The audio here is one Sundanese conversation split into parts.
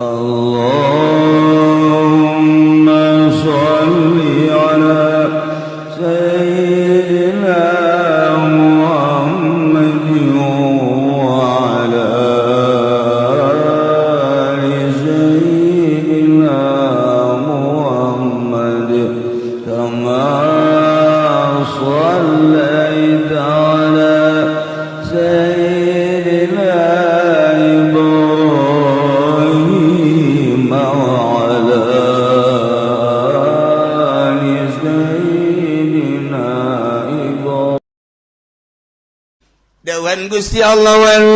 اللهم صل على سيدنا محمد وعلى آل سيدنا محمد كما صليت على سيدنا إبراهيم وعلى آل سيدنا إبراهيم. Dawan Gusti Allah wal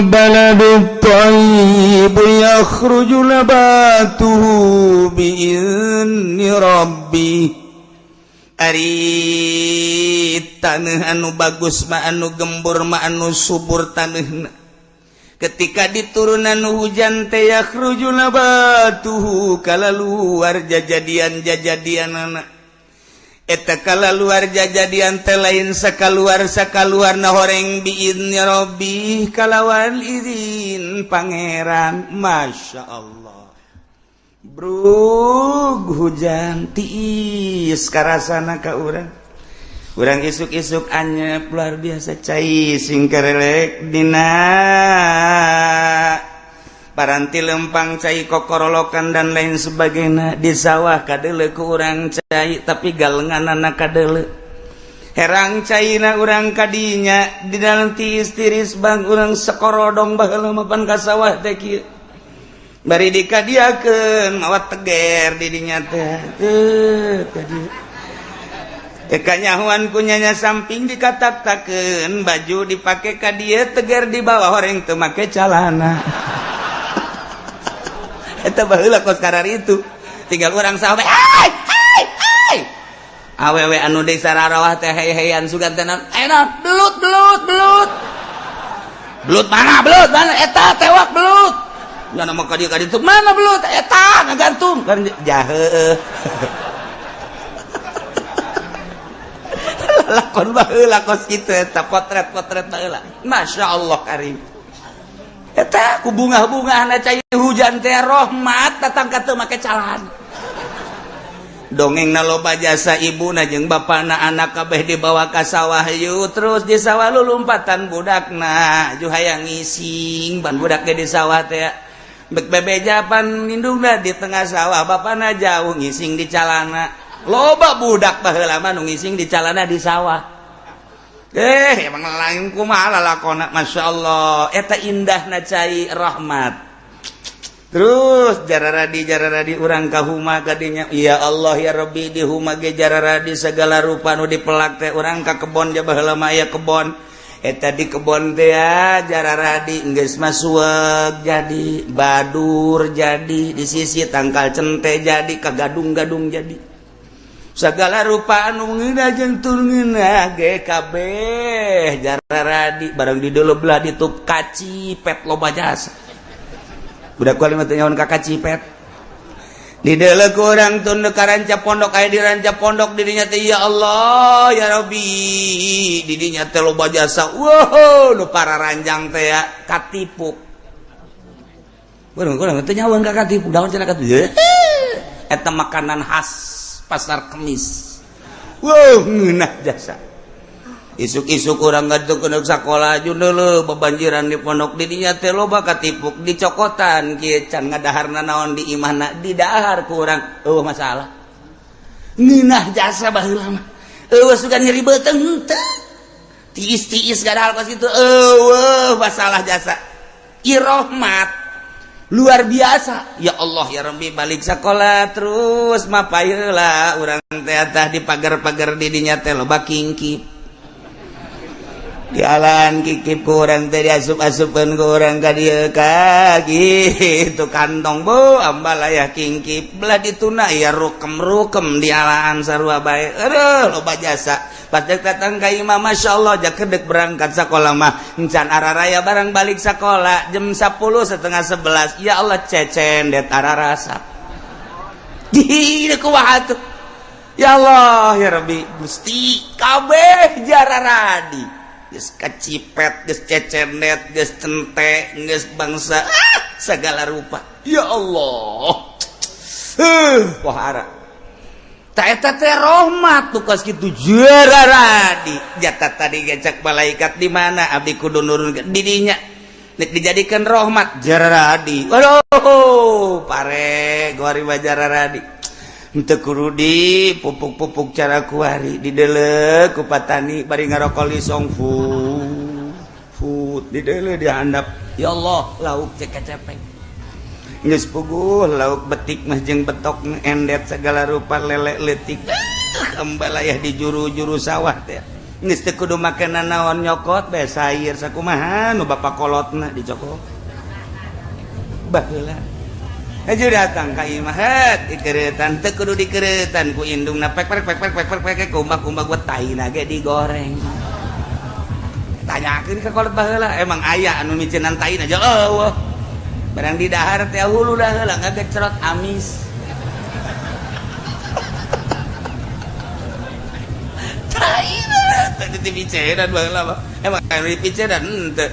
baladu thayyib yakhruju nabatuhu bi'izni rabbi. Ari taneuh anu bagus mah anu gembur mah anu subur taneuhna. Ketika diturunan hujan teh yakhruju nabatuhu kalaluar jajadian-jajadianana. Eta kalaluar jajadian teh lain sakaluar sakaluarna horeng biizni rabbi kalawan izin pangeran. Masya Allah. Brug hujan tiis karasana ka urang. Urang isuk-isuk anyep luar biasa cai sing karelek dina paranti lempang cai kokorolokan dan lain sebagainya di sawah kadele ku urang cai tapi galenganana kadele herang caina urang kadinya di dalam tiis tiris bang urang sekorodong baheula mapan ka sawah teh kieu bari dikadiakeun mawa teger di dinya teh teu kadieu kanyahuan kunyanya samping dikatak-takeun baju dipake ka dieu teger di bawah horeng teu make calana. Eta baheula kos karar itu tinggal urang sawah hai hai hai awewe anu desa rarawah teh hey-heyan sugan teh enak belut belut belut belut mana belut mana eta tewak belut nya mah ka dieu ka ditu mana belut eta ngagantung kan jahe lakon baheula kos kitu eta potret-potret baheula Masya Allah karim eta ku bunga-bungahna cai hujan teh rahmat datang ka teu make calana dongengna loba jasa ibuna jeung bapana anak kabeh dibawa ka sawah yeuh terus di sawah lulumpatan budakna ju hayang ngising ban budak ge di sawah teh bek bebejapan lindungna di tengah sawah bapana jauh ngising di calana loba budak baheula mah nu ngising di calana di sawah. Emang lain kumaha lalakona Masya Allah eta indahna cai rahmat. Terus jararadi urang ka huma kadinya ya Allah ya Rabbi di huma ge jararadi segala rupa nu dipelak teh urang ka kebon ja baheula mah aya kebon eta di kebon teh jararadi geus mah suweg jadi badur jadi di sisi tangkal cente jadi ka gadung-gadung jadi segala rupa anu ngeunah jeung tur ngeunah ge kabeh jararadi barang di dulu belah ditup kacipet loba jasa budak kuali mah teu nyaon ka kacipet di deuleu ku urang tunduk ka ranca pondok aya di ranca pondok dirinya teh ya Allah ya Rabbi didinya teh loba jasa wow nu para ranjang teh ya katipuk urang teu nyaon ka katipuk daun cenah katipuk eta makanan khas pasar Kemis. Wow ngeunah jasa isuk-isuk urang ngaduk sakola jundul bebanjiran di pondok didinya teh loba katipuk dicokotan kieu can ngadaharna naon di imahna didahar ku urang eueuh masalah ngeunah jasa baheula mah eueuh sugan nyeri beuteung teu tiis-tiis gadahal kos kitu eueuh masalah jasa irohmat luar biasa ya Allah ya Rabbi balik sekolah terus mapayeula urang teh tah di pagar-pagar didinya teh loba kingkip dialan kikip ku urang teh diasup-asupkeun ku urang ka dieu ka kitu kantong bu ambalaya kingkip belah dituna ya rukem-rukem dialaan sarua bae aduh loba jasa pas dek datang ka imah Masya Allah jakedek berangkat sekolah mah encan araraya barang balik sekolah jam 10 setengah 11 ya Allah cecen det ararasa di kumaha tuh ya Allah ya Rabbi Gusti kabeh jararadi geus kacipet geus cecenet geus cente geus bangsa Segala rupa. Ya Allah. Pohara. Ta eta teh rahmat tuh kos kitu jararadi. Jatah tadi gecak malaikat di mana abdi kudu nurun di dinya. Nek dijadikan rahmat jararadi. Waduh, pare gori jararadi. Henteu kudu di pupuk-pupuk cara kuari dideuleu ku patani bari ngarokok lisong fu. Fu dideuleu dihandap. Ya Allah, lauk cek kacepeng. Geus puguh lauk betik mah jeung betok endet segala rupa lele leutik ambalayah di juru-juru sawah teh. Geus teu kudu make nanaon nyokot bae sayur sakumaha nu bapak kolotna dicokot. Baheula. Hayu datang ka imah het dikeureutan teu kudu dikeureutan ku indungna pek pek pek pek pek pek kumbah-kumbah gua taina ge digoreng. Tanyakeun ka kolot baheula emang aya anu miceunnan taina aja eueuh. Barang di dahar teh hulu dah heula ngagecerot amis. Taina teh dipicenan baheula mah. Emang anu dipicenan henteu.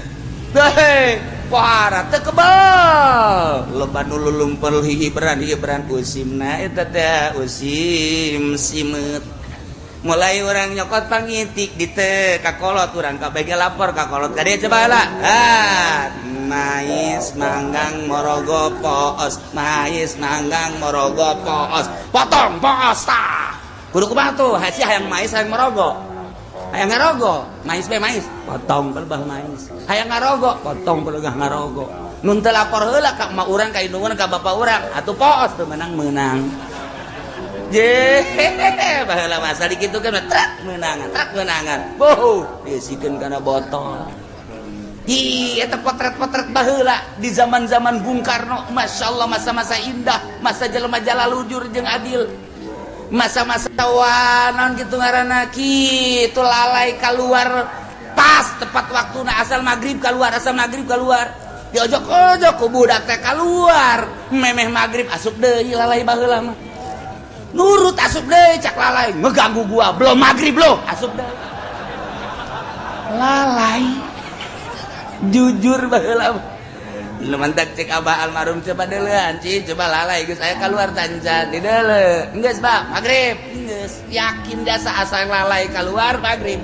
Heh, pohara teu kebal. Loba nu lulumpel hihiberan usimna eta teh usim simeut. Mulai orang nyokot pangitik di teh kakolot urang kabeh lapor kakolot ka dieu coba heula. Ah, mais manggang morogo poos, mais manggang morogo poos, potong poos tah. Kudu kumaha tuh? Hasi hayang mais hayang morogo. Hayang ngarogo, mais be mais, potong pelebah mais. Hayang ngarogo, potong pelebah ngarogo. Nun teu lapor heula ka emak urang ka indungan ka bapak urang, atuh poos teu menang-menang. Je, baheula masa dikitu kan trak menangan, trak menangan. Boh, diisikeun kana botol. Hi, eta potret-potret baheula di zaman-zaman Bung Karno, Masya Allah masa-masa indah, masa jelema jalalujur jeung adil. Masa-masa wanon kitu ngaranna kitu lalai keluar pas tepat waktuna asal maghrib keluar, asal maghrib keluar. Diojok-ojok ku budak teh keluar, memeh maghrib asup deui lalai baheula mah. Nurut asup deui cak lalai, ngeganggu gua, belum maghrib lo, asup deui. Lalai. Jujur baheula. Lu mantak cek abah almarhum coba deuleuan, ci, coba lalai geus aya keluar tancan di deuleu. Geus, Pak, maghrib. Geus yakin jasa asal lalai keluar maghrib.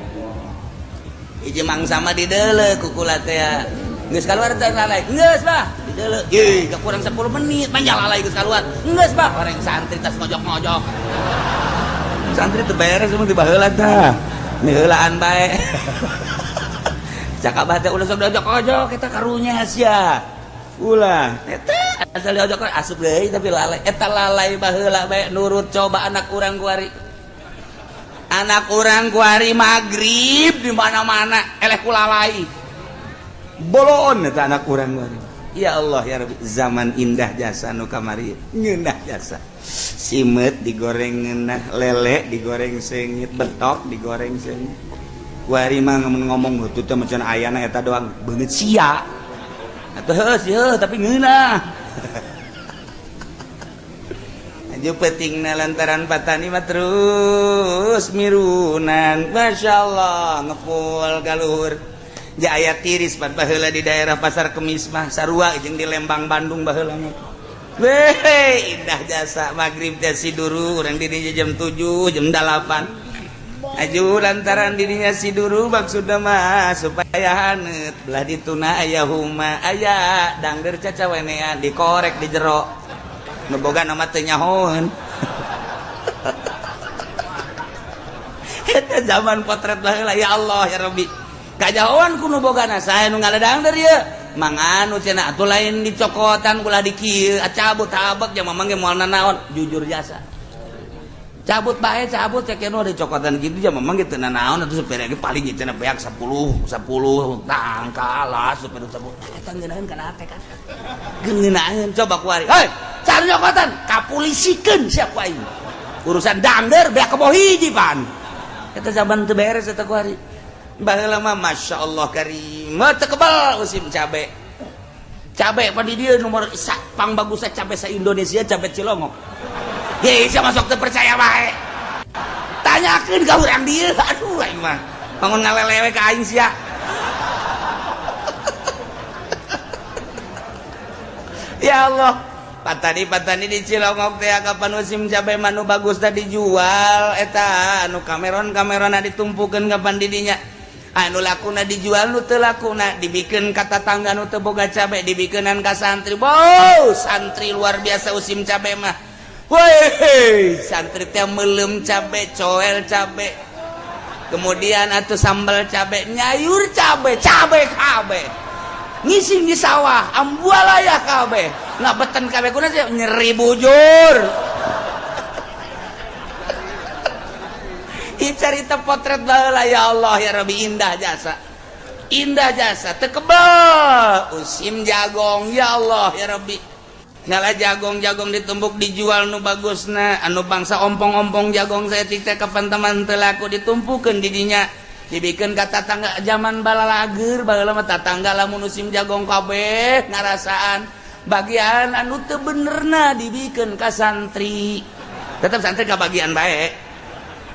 Hiji mangsa mah di deuleu ku kula teh. Geus keluar tan lalai. Geus, Pak, di deuleu. Ih, kurang 10 menit manja lalai geus keluar. Geus, Pak, orang santri tas ngojok-ngojok. Santri teu beres emang di baheula tah. Miheulaan bae. Cak abah teh ulah sok diojok-ojok eta karunya sia. Ulah eta asal diojok asup deui tapi lalai. Eta lalai baheula bae nurut coba anak urang kuari. Anak urang kuari magrib di mana-mana eleh ku lalai. Boloon eta anak urang kuari. Ya Allah ya Rabbi, zaman indah jasa nu kamari ngeunah jasa. Simeut digoreng ngeunah, lele digoreng seungit, betok digoreng seungit. Kuari mah ngomong heuh teh macan ayana eta doang beungeut sia. Atuh heuh sih heuh tapi ngeunah. Aju pentingna lantaran patani mah terus mirunan. Masyaallah ngepul galuhur. Jaya tiris pan baheula di daerah Pasar Kemis mah sarua jeung di Lembang Bandung baheula mah. Weh, indah jasa magrib teh siduru urang di dinya jam 7, jam 8. Aju lantaran dirinya siduru maksudna mah supaya haneut belah dituna aya huma aya dangder cacawenean dikorek di jero. Nu boga nama teu nyahoeun. Eta zaman potret baheula ya Allah ya Rabbi. Kajahoan ku nu bogana saha nu ngaledangder ieu? Manganu cenah atuh lain dicokotan ulah di kieu cabut tabek jeung mamang ge moal nanaon jujur jasa. Cabut bae cabut cek nu dicokotan kitu jeung mamang ge teu nanaon atuh supir ge paling cenah beak 10 10 tangkalah supir 10 eta ngeunaheun kana hate kan. Ngeunaheun coba ku ari. Hei, cari nyokotan kapulisikeun sia ku aing. Urusan dangder beak kebo hiji pan. Eta zaman teu beres eta ku ari. Baheula mah Masya Allah karim teu kebal musim cabe. Cabe pan di dieu nomor pang bagusna cabe sa Indonesia cabe Cilongok. Hei, sia masuk teu percaya bae. Tanyakeun ka urang dieu, aduh aing mah. Bangun ngalelewe ka aing sia. Ya Allah, patani-patani di Cilongok teh kapan musim cabe manu bagus tadi dijual eta anu kameron-kamerona ditumpukeun kapan didinya. Anu lakuna dijual nu teu lakuna dibikeun ka tatangga nu teu boga cabe dibikeunan ka santri. Wow, santri luar biasa musim cabe mah. Woi, santri teh meuleum cabe, coel cabe. Kemudian atuh sambal cabe, nyayur cabe, cabe kabeh. Ngising di sawah, ambualaya kabeh. Ngabeten kabeh kuna sih nyeri bujur. Ieu carita potret baheula ya Allah ya Rabbi indah jasa. Indah jasa teu kebel. Usim jagong ya Allah ya Rabbi. Ngala jagong-jagong ditumbuk dijual nu bagusna, anu bangsa ompong-ompong jagong saeutik teh kapan teman teu laku ditumpukeun di dinya. Dibikeun ka tatangga zaman balalager baheula mah tatangga lamun musim jagong kabeh ngarasaan bagian anu teu benerna dibikeun ka santri. Tetep santri ka bagian bae.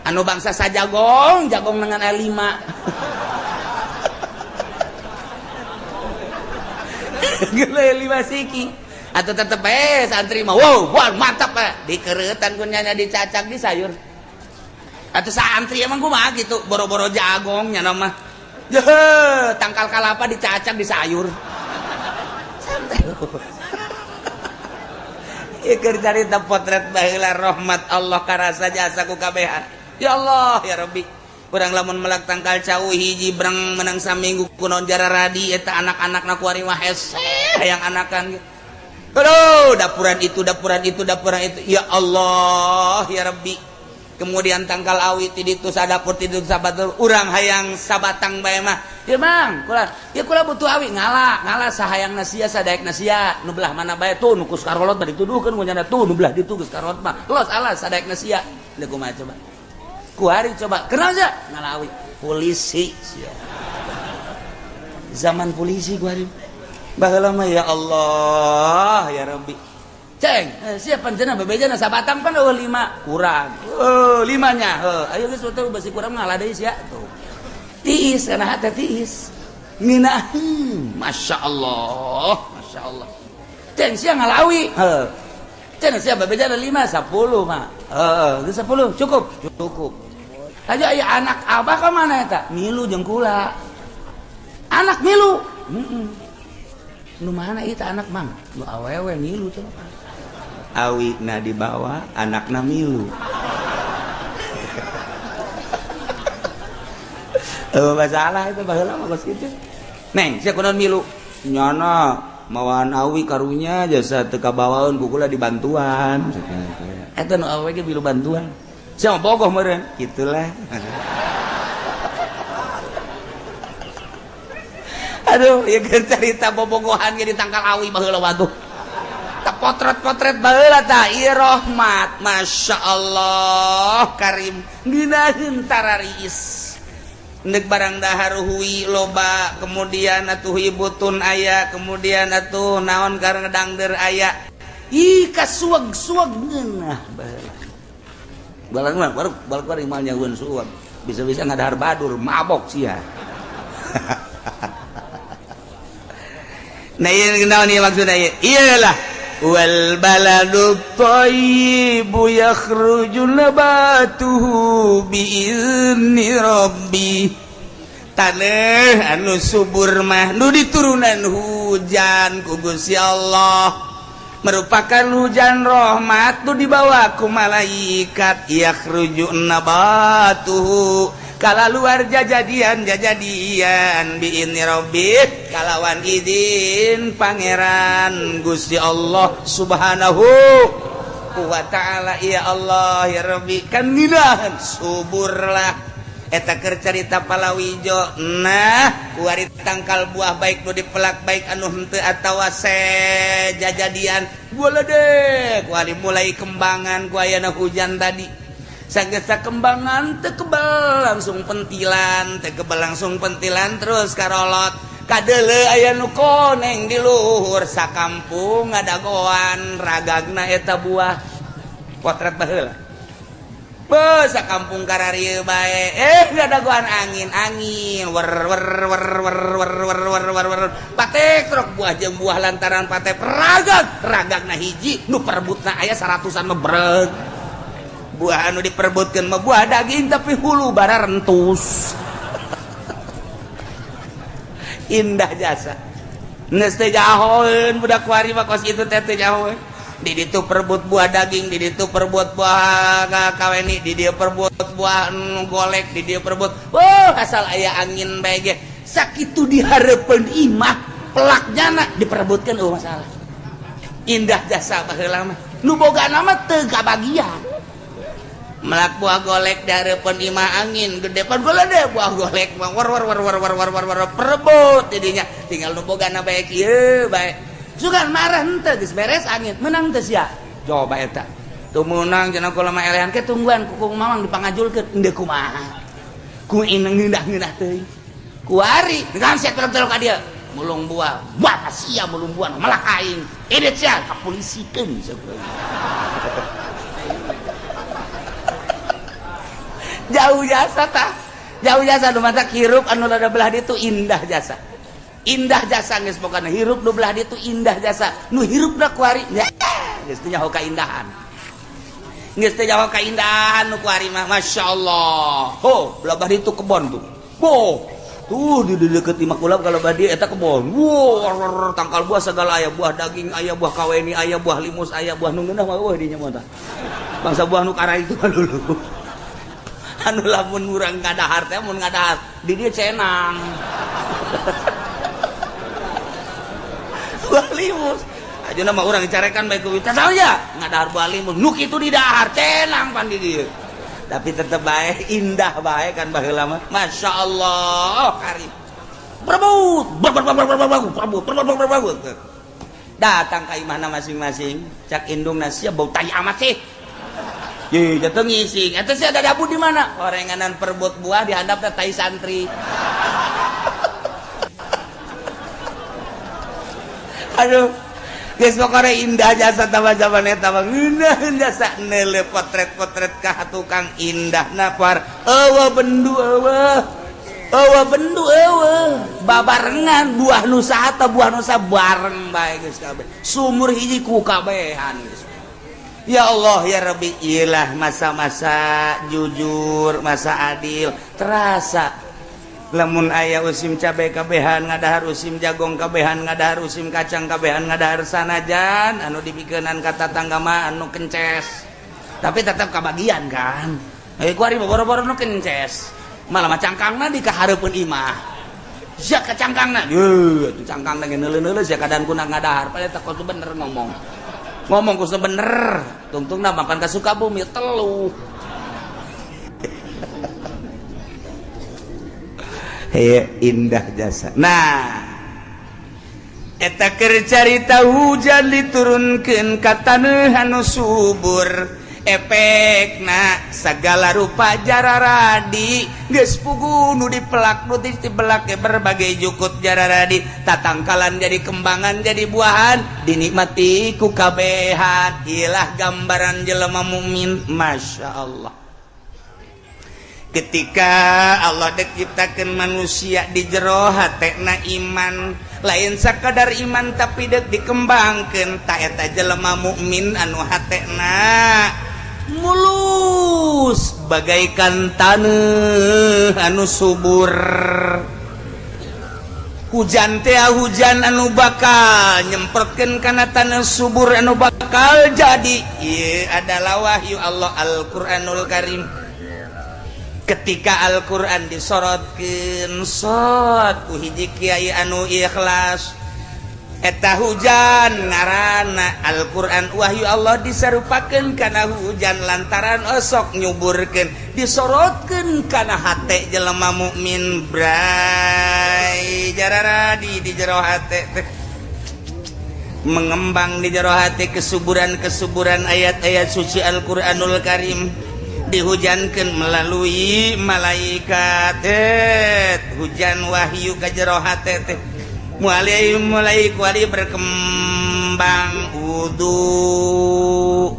Anu bangsa sajagong, jagong dengan A5. Geuleuh 5 siki. Atau tetep bae santri mah wow, wah mantap eh. Dikeureutan ku nyanya dicacak di sayur. Atau santri emang kumaha gitu, boro-boro jagong nya mah. Yeuh, tangkal kalapa dicacak di sayur. Santai. Ieu keur carita potret baheula rahmat Allah karasa jasa ku kabehan. Ya Allah ya Rabbi. Urang lamun melak tangkal cau hiji breng menang saminggu kunaon jararadi eta anak-anakna kuari mah hese hayang anakan. Aduh, dapuran itu, dapuran itu, dapuran itu. Ya Allah ya Rabbi. Kemudian tangkal awi ti ditu sadapur ti ditu sabatur urang hayang sabatang bae mah. Ya Mang, kula ya kula butuh awi ngala, ngala sahayangna sia sadaekna sia. Nu belah mana bae tuh nu kus karolot bari dituduhkeun ku nyana tuh nu belah ditu geus karolot mah. Los alas sadaekna sia. Deui kumaha coba. Kuari coba, kenal sia ngala awi. Polisi sia. Zaman polisi kuari. Baheula mah ya Allah ya Rabbi. Ceng, siapa pancena bebejana sabatang pan eueuh 5 kurang. Heuh, limanya. Heuh, ayo geus teu basi kurang ngalah deui sia tuh. Tiis kana hate tiis. Ngeunaheun, masyaallah, masyaallah. Ceng sia ngalawi. Heuh. Ceng sia bebejana 5 10 mah. Heuh, geus 10 cukup, cukup. Aja aya anak abah ka mana eta? Milu jeung kula. Anak milu. Heeh. Nu mana ieu anak mang? Nu awewe milu coba. Awi na dibawa, anakna milu. Masalah itu baheula mah geus kitu. Neng, sia kunaon milu? Nyana mawaan awi karunya jasa teu kabawaeun ku kula dibantuan. Eta nu awewe ge milu bantuan. Sia mah bogoh meureun, kitulah. Aduh, ieu keur carita bobogohan ge ditangkal awi baheula waduh. Potret-potret baheula tah ieu rahmat masyaallah karim ngeunaheun tarariis neuk barang dahar hui loba kemudian atuh butun aya kemudian atuh naon karena dangder aya ih kasueg-sueg ngeunah baheula balang mah baru balik mal nyaweun sueg bisa-bisa ngadahar badur mabok sia. Nah ieu naon ieu maksudna ieu iyalah wal baladu thayyibu yakhruju nabatuhu bi'izni rabbi. Taneuh anu subur mah nu diturunan hujan ku Gusti Allah merupakan hujan rahmat nu dibawa ku malaikat yakhruju nabatuhu kala luar jajadian jajadian bi'izni rabbi kalawan izin pangeran Gusti Allah subhanahu wa ta'ala. Ya Allah ya Rabbi kan nginahan suburlah eta keur carita palawijo. Nah kuari tangkal buah baik nu dipelak baik anu henteu atawa sejajadian boleh kuari mulai kembangan ku ayana hujan tadi sagesa kembangan teu kebal langsung pentilan teu kebal langsung pentilan terus karolot kadeuleu aya nu koneng di luhur sakampung ngadagoan ragagna eta buah potret baheula beuh sakampung kararieu bae ngadagoan angin angin wer wer wer wer wer wer wer wer wer patek truk buah buah jeung buah lantaran pate ragag ragagna hiji nu perebutna aya 100-an mah breg. Buah anu diperebutkeun mah buah daging tapi hulu bara rentus. Indah jasa. Geus teu jahoeun budak kuari mah kos kitu teh teu jahoeun. Di ditu perebut buah daging, di ditu perebut buah kaweni, di dieu perebut buah golek, di dieu perebut. Oh, asal aya angin bae ge. Sakitu dihareupeun imah pelak jana diperebutkeun eueuh masalah. Indah jasa baheula mah. Nu bogana mah teu kabagian. Melak buah golek dihareupeun imah angin gede pan golede buah golek mah war war war war war war war war perebut jadinya tinggal nu bogana bae kieu bae. Sugan marah henteu geus beres angin menang teu sia. Coba eta. Teu meunang cenah kula mah elehan ke tungguan ku mamang dipangajulkeun endeu kumaha. Ku ineng ngeunah-ngeunah teuing. Kuari dengan sia tolong ka dieu mulung buah buah sia mulung buah melak aing edit sia kapolisikeun jauh jasa tah jauh jasa nu matak hirup anu rada belah ditu indah jasa indah jasa geus pokona hirup nu belah ditu indah jasa nu hirupna kuari geus teu nyaho kaindahan geus teu nyaho kaindahan nu kuari mah masyaallah ho belah ditu kebon tuh boh tuh di deket imah kula kalau badi eta kebon. Wow, tangkal buah segala aya, buah daging aya, buah kaweni aya, buah limus aya, buah nu ngeunah mah eueuh dinya mah tah. Bangsa buah nu kara itu mah dulu. Anu lamun urang ngadahar teh mun ngadahar di dieu cenang. Buah limus. Ajeuna mah urang dicarekan bae ku tah ya ngadahar buah limus. Nu kitu didahar cenang pan di dieu. Tapi tetep baik, indah baik kan baheula mah. Masya Allah, karim. Berebut, berebut, berebut, berebut. Datang ka imahna masing-masing, cak indungna sia bau tai amat sih. Ye, jatuh ngising. Eta sia ada dabu di mana? Orenganan perebut buah dihandap teh tai santri. Aduh. Geus pokona indah jasa tambah zaman eta mah ngeunah jasa neuleuh potret-potret ka tukang indah napar eueuh bendu eueuh eueuh bendu eueuh babarengan buah nusa atau buah nusa bareng bae geus kabeh sumur hiji ku kabehan geus. Ya Allah ya Rabbi, ilah masa-masa jujur, masa adil terasa. Lamun aya usim cabai kabehan ngadahar, usim jagong kabehan ngadahar, usim kacang kabehan ngadahar, sanajan anu dipikeunan ka tatangga mah anu kences tapi tetap kabagian kan. Kuari boro-boro nu kences malah mah cangkangna di kahareupeun imah sia ka cangkangna yeuh atuh cangkangna ge neuleuh-neuleuh sia kadan kuna ngadahar padahal teh kudu bener ngomong ngomong kudu bener tungtungna mapan ka Sukabumi telu. Hei, indah jasa. Nah, eta keur carita hujan diturunkeun ka taneuh anu subur, efekna sagala rupa jararadi geus puguh nu dipelak nu dibelak berbagai jukut jararadi tatangkalan jadi kembangan jadi buahan dinikmati ku kabehan. Ilah gambaran jelema mukmin, masya Allah. Ketika Allah diciptakan manusia di jero hatena iman, lain sakadar iman tapi dek dikembangkeun ta eta jelema mukmin anu hatena mulus bagaikan taneuh anu subur. Hujan teh hujan anu bakal nyemprotkeun kana taneuh subur anu bakal jadi. Ieu adalah wahyu Allah Al-Qur'anul Karim. Ketika Al-Qur'an disorotkeun sot ku hiji kiai anu ikhlas, eta hujan ngaranna Al-Qur'an wahyu Allah disarupakeun kana hujan lantaran osok nyuburkeun disorotkeun kana hate jelema mukmin bray jararadi di jero hate teh mengembang di jero hate kesuburan-kesuburan ayat-ayat suci Al-Qur'anul Karim dihujankan melalui malaikat hujan wahyu ka jero hate teh mulai kuali berkembang wudu,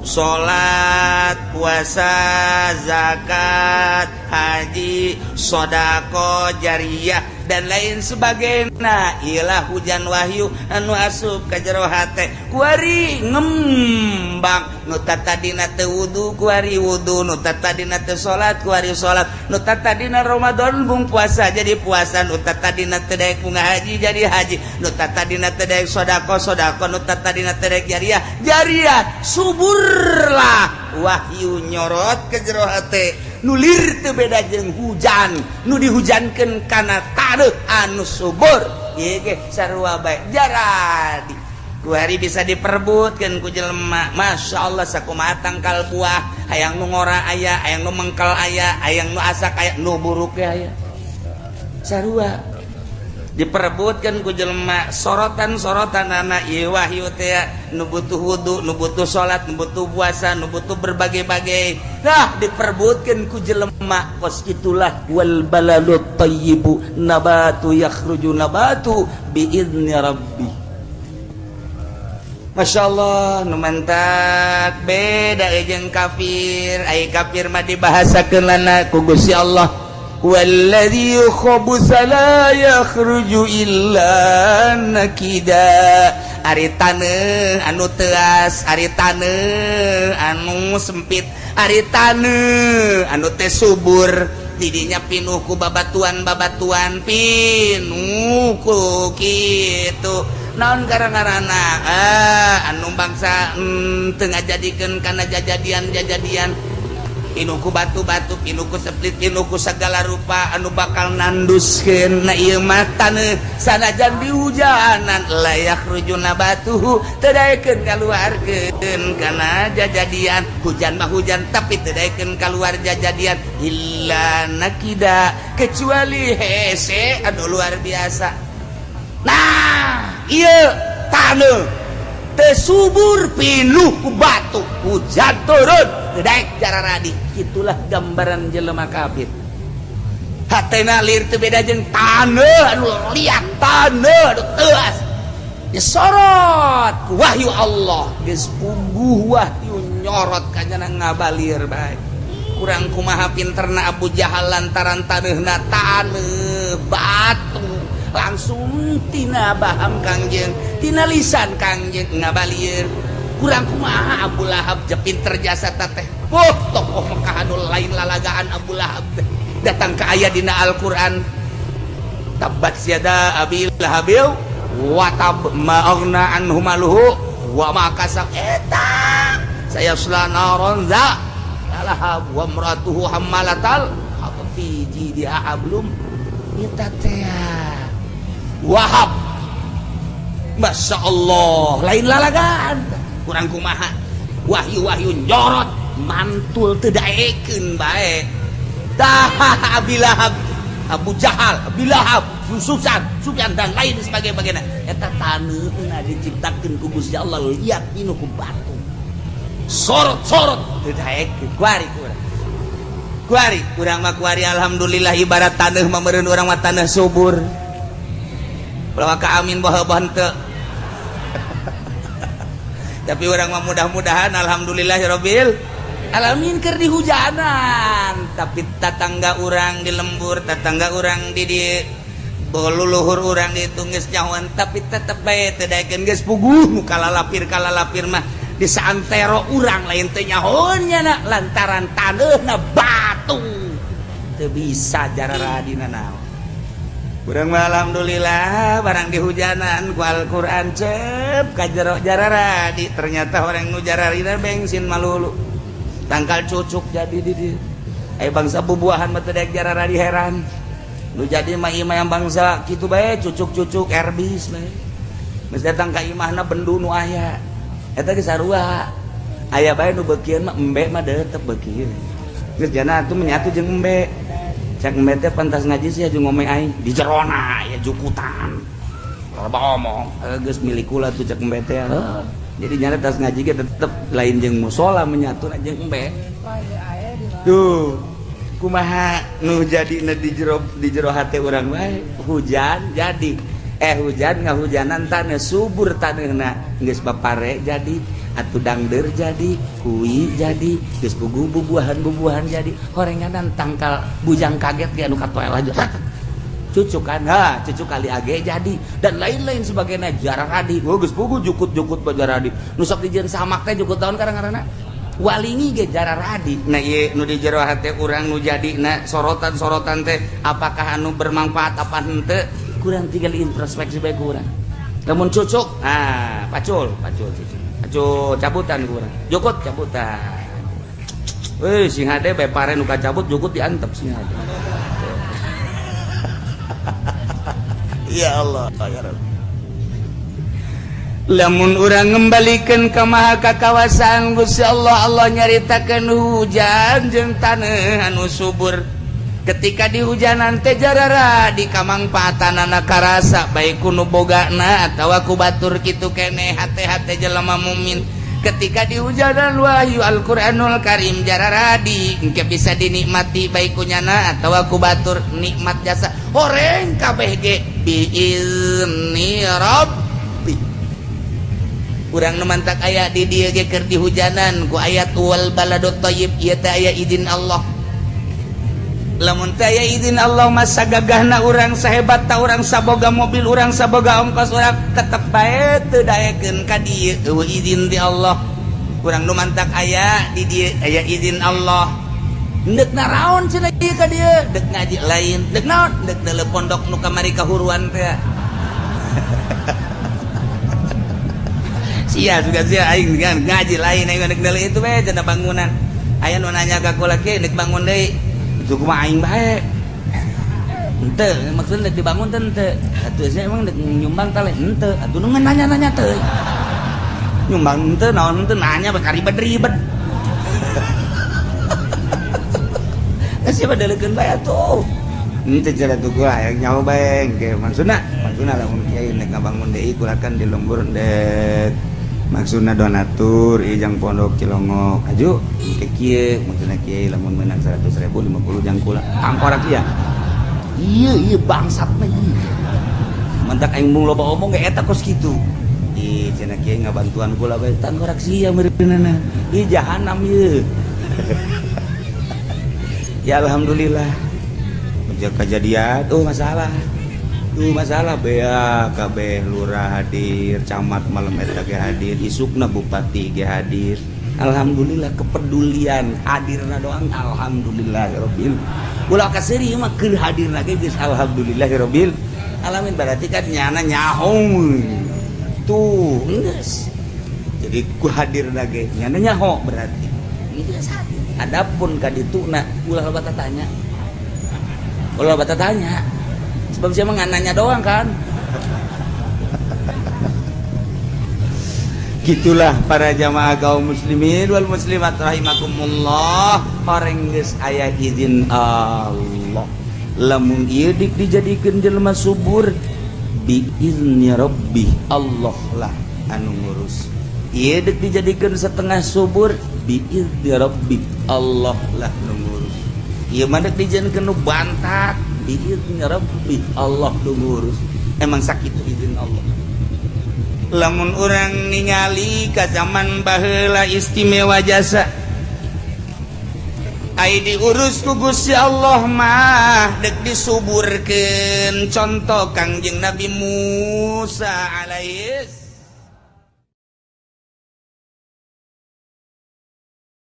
salat, puasa, zakat, haji, sodako, jariah Dan lain sebagainya. Iyalah hujan wahyu anu asup ka jero hate, kuari ngembang. Nu tadina teu wudu, kuari wudu. Nu tadina teu salat, kuari salat. Nu tadina Ramadan bung puasa, jadi puasa. Nu tadina teu daek bunga haji, jadi haji. Nu tadina teu daek sedekah, sedekah. Nu tadina teu daek jariah, jariah. Suburlah wahyu nyorot ke jero hate, nulir teu beda jeung hujan nu dihujankeun kana taneuh anu subur. Ieu ge sarua bae, jaradi kuari bisa diperebutkeun ku jelema. Masya Allah, sakumaha tangkal buah, hayang nu ngora aya, hayang nu mengkel aya, hayang nu asak aya, nu buruk ge aya, sarua diperebutkan ku jelema. Sorotan-sorotan anak ieu wahyu teh, nu butuh wudu, nu butuh salat, nu butuh puasa, nu butuh berbagai-bagai. Nah, diperebutkan ku jelema kos itulah. Wal balalut thayyibu nabatu yakhruju nabatu biizni rabbi. Masya Allah, nu mantak beda jeung kafir. Ai kafir mah dibahasakeun lana ku Gusti Allah, والذي خبث لا يخرج إلا نكدا. Ari taneuh anu teas, ari taneuh anu sempit, ari taneuh anu teh subur, didinya pinuh ku babatuan-babatuan, pinuh ku kitu. Naon gara-garana? Ah, anu bangsa teu ngajadikeun kana jajadian-jajadian, pinuh ku batu-batu, pinuh ku seplit, pinuh ku segala rupa anu bakal nanduskeun. Na ieu mah taneuh sanajan dihujanan, la yakhruju nabatuhu, teu daekeun kaluarkeun kana jajadian. Hujan mah hujan, tapi teu daekeun kaluar jajadian, illa nakida, kecuali hese anu luar biasa. Nah, ieu taneuh teu subur, pinuh ku batu, hujan turun teu daek jararadi. Itulah gambaran jelema kafir, hatena lir teu beda jeung taneuh anu liat, taneuh anu teuas. Disorot ku wahyu Allah, geus puguh wahyu nyorot kanyana, ngabalir bae. Kurang kumaha pinterna Abu Jahal, lantaran taneuhna taneuh batu, langsung tina baham Kangjeng, tina lisan Kangjeng ngabalir. Kurang kumaha Abu Lahab je pinter jasa teh. Oh, tokoh Mekah anu lain lalagaan Abu Lahab teh. Datang ke ayat dina Al-Qur'an, tabbat yada abi lahabil wa tab ma aghna anhu maluhu wa ma kasab, eta sayasla naron za lahab wa imratuhu hammalatal hatab fi jidiha hablum. Eta teh Wahab, Masya Allah, lain lalagaan. Kurang kumaha wahyu-wahyu nyorot mantul, teu daekeun bae. Tah, Abi Lahab, Abu Jahal, Abi Lahab, Sufyan, Sufyan dan lain sebagainya, eta taneuhna diciptakeun ku Gusti Allah liat, pinuh ku batu, sorot-sorot teu daekeun. Kuari kurang kuari urang mah, kuari alhamdulillah ibarat taneuh mah meureun urang mah taneuh subur. Ulah ka amin baha henteu, tapi urang mah mudah-mudahan alhamdulillahirabbil alamin keur dihujanan. Tapi tatangga urang di lembur, tatangga urang di luluhur urang ditu geus nyahoan, tapi tetep bae teu daekeun. Geus puguh nu kalalapir kalalapir mah di saantero urang lain teu nyahoan nya, lantaran taneuhna batu, teu bisa jararadina naon. Urang mah alhamdulillah barang dihujanan ku Al-Qur'an, cep ka jero jararadi. Ternyata orang nu jararina bensin malulu, tangkal cucuk jadi di dieu. Aya bangsa bubuahan mah teu daek jararadi, heran. Nu jadi mah imah yang bangsa kitu bae, cucuk-cucuk erbis bae. Geus datang ka imahna, bendu nu aya eta ge sarua aya bae. Nu beukieun mah embe mah tetep beukieun, geus jana atuh menyatu jeung embe. Cek embe teh, "Pantas ngaji sih jeung ngomong aing di jerona ya jukutan, loba omong." Geus milik kula tuh, cek embe teh. Jadi nyana tas ngaji ge tetep lain jeung musola, menyatu jeung embe tuh. Kumaha nu jadi di jero hate urang bae, hujan jadi hujan ngahujanan tanah subur, tanahna geus bapare jadi atuh, dangder jadi, kui jadi, geus puguh bubuahan bubuahan jadi, horenganan tangkal bujang kaget ge anu katoel aja. Cucuk kan, ha, cucuk kali age jadi dan lain-lain sebagainya jarang adi. Oh, geus pugu jukut-jukut bajaradi. Nu sok dijieun samak teh jukut tahun karang-karana. Walingi ge jararadi. Nah ieu nu di jero hate urang nu jadina sorotan-sorotan teh apakah anu bermanfaat apa henteu? Kurang tinggal introspeksi bae kurang. Lamun cucuk, ah pacul, pacul cucuk. Pacul cabutan kurang. Jukut cabutan. Weh sing hade bae pare nu kacabut jukut diantep sing hade. Ya Allah, ya Rabbi. Lamun urang ngembalikan ke maha kakawasaan Gusti Allah, Allah nyaritakeun hujan jeung taneuh anu subur. Ketika di hujanan teh jarara di kamangpaatanana karasa baik ku nu bogana atawa ku batur kitu keneh hate-hate jelema mukmin. Ketika di hujanan wahyu Al-Qur'anul Karim jararadi engke bisa dinikmati baik ku nyana atawa ku batur nikmat jasa horeng kabeh ge biizni rabbi. Urang nu mantak aya di dieu ge keur dihujanan ku ayat wal baladut thayyib ieu teh aya izin Allah. Lamun teh aya izin Allah masa gagahna urang sahebat ta urang saboga mobil urang saboga ongkos urang tetep bae teu daekeun ka dieu eueuh izin ti Allah. Urang nu mantak aya di dieu aya izin Allah. Ndek naraon cenah ieu ka dieu? Dek ngaji lain, dek naon? Dek deuleu pondok nu kamari kahuruan teh. Sia juga sia aing ngaji lain aing dek deuleu itu bae cenah bangunan. Aya nu nanya ka kula kieu dek bangun deui. Itu kumaha aing bae. Henteu, maksudna dek dibangun teh henteu. Atuh sia emang dek nyumbang tah lain henteu. Atuh nu nanya-nanya teh. Nyumbang henteu naon henteu nanya bakal ribet-ribet. Siapa daleukeun bae atuh. Henteu cenah tuh gua hayang nyaho bae engke maksudna lamun kiai nek ngabangun deui kulakan di lembur dek. Maksudna donatur ijang pondok Cilongok aju ke kieu maksudna kiai lamun menang 100.000 50 jang kula tangkorak ieu. Ieu ieu bangsat mah ieu. Mantak aing mung loba omong ge eta kos kitu. Ih cenah kiai ngabantuan kula bae tangkorak sia meureunana. Ih jahanam ieu. Ya alhamdulillah. Kejadian tuh masalah. Tuh masalah bea kabeh lurah hadir, camat malam eta ge hadir, isukna bupati ge hadir. Alhamdulillah kepedulian hadirna doang alhamdulillahirabbil. Ulah kaseuri mah keur hadirna ge geus alhamdulillahirabbil alamin berarti kan nyana nyaho. Tuh geus. Jadi ku hadirna ge nyana nyaho berarti. Geus hadir. Adapun ka dituna ulah loba tanya. Ulah loba tanya. Sebab siapa nanya doang kan. Gitulah para jamaah kaum muslimin wal muslimat rahimakumullah. Horeng geus aya izin Allah. Lamun ieu dik dijadikeun jelema subur bi izni rabbi, Allah lah anu ngurus. Ieu dek dijadikeun setengah subur bi izni rabbi, Allah lah nu ngurus. Ieu mah dek dijadikeun nu bantat bi izni rabbi, Allah nu ngurus. Emang sakitu izin Allah. Lamun urang ningali ka zaman baheula istimewa jasa ai diurus ku Gusti Allah mah dek disuburkeun. Contoh Kangjeng Nabi Musa alaihis